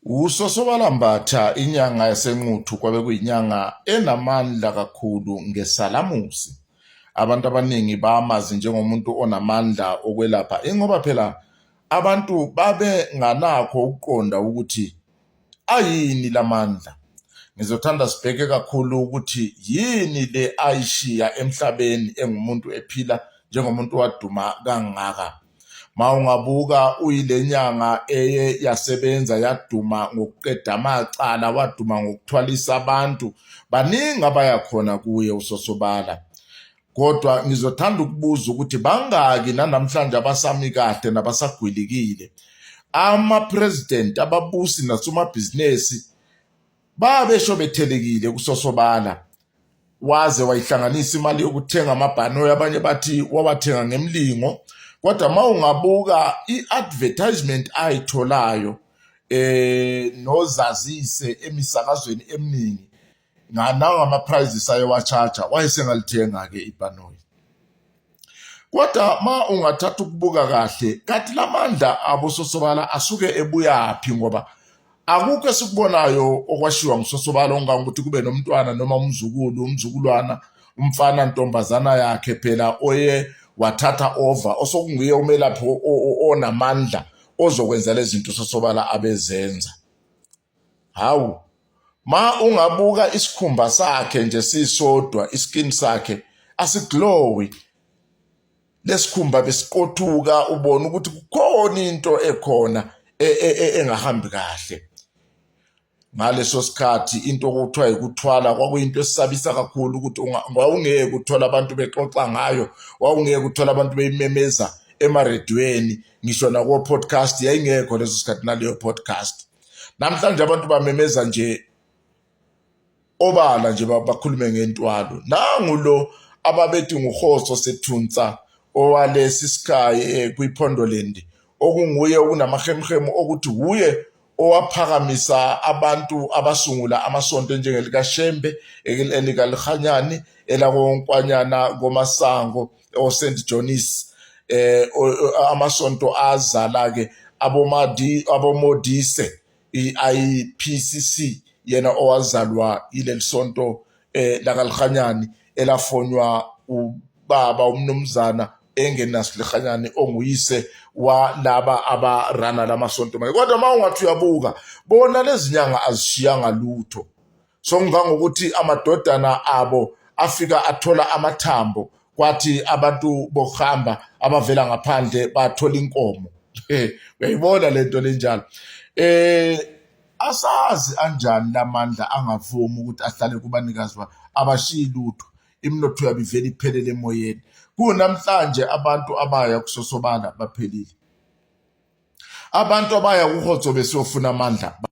USosobala Mbatha inyanga yaseNquthu kwabe kuyinyanga enamandla kakhulu ngesalamusi. Abantu abaningi bamazi njengomuntu onamandla okwelapha ingoba phela abantu babenganakho ukuqonda ukuthi ayini lamandla. Ngizothanda sibheke kakhulu ukuthi yini le ayishiya emhlabeni engumuntu ephila njengomuntu waduma kangaka. Mawungabuka uyile nyanga eye yasebenza yaduma ngokuqeda amacala, waduma ngokuthwalisa abantu. Baningi abaya khona kuye uSosobala. Kodwa ngizothanda ukubuza ukuthi bangaki nanamhlanje abasami kahle nabasagwilikile. Ama-president, ababusi nasomabhizinisi Babesho bethelekile kuSosobala waze wayihlanganisa imali yokuthenga amabhanoyi abanye bathi wawathenga ngemlingo kodwa uma ungabuka i-advertisement ayitholayo eh nozazise emisakazweni eminingi nangama-prizes ayewa-charge wayesengalithenga-ke ibhanoyi. Kodwa ma ungathatha ukubuka kahle kathi lamandla abososobala asuke ebuyaphi ngoba akukho esikubonayo okwashiwa ngusosobala ongangokuthi kube nomntwana noma umzukulu umzukulwana umfana ntombazana yakhe phela oye wathatha over osokunguye umelaphi onamandla ozokwenza lezi zinto sosobala abezenza. Hawu, ma ungabuka isikhumba sakhe nje sisodwa, iskin sakhe asiglowi. Lesikhumba besiqothuka ubona ukuthi kukhona into ekhona e, e, e, engahambi kahle. Ngaleso sikhathi into okuthiwa yikuthwala kwakuyinto esabisa kakhulu ukuthi wawungeke uthole abantu bexoxa ngayo, wawungeke uthole abantu beyimemeza emarediyweni ngisho nako-podcast yayingekho leso sikhathi naleyo podcast. Namhlanje abantu bamemeza nje obala nje bakhulume ngentwalo. Nangu lo ababethi nguHoso Sethunsa owalesi sikhayi eh, kwiPhondoland okunguye okunamahemhemu okuthi wuye owaphakamisa abantu abasungula amasonto njengelikaShembe elikaLihanyane elakoNkwanyana koMasango oSt John's eh amasonto azala ke abomadi abomodise iIPCC yena owazalwa ileli sonto eh lakaLihanyane elafonywa ubaba umnumzana engenasiLihanyane onguyise walaba abarana lamasonto manje kodwa uma ungathi uyabuka bona lezinyanga azishiyanga lutho Sokungangokuthi amadodana abo afika athola amathambo kwathi abantu bokuhamba abavela ngaphandle bathola inkomo. Uyayibona le nto lenjalo. Eh asazi anjani lamandla angavumi ukuthi ahlale kubanikazi ba abashiyi lutho iminotho yabo ivele iphelele emoyeni. Kunamhlanje abantu abaya kusosobala baphelile. Abantu abaya kuHotso besiyofuna amandla.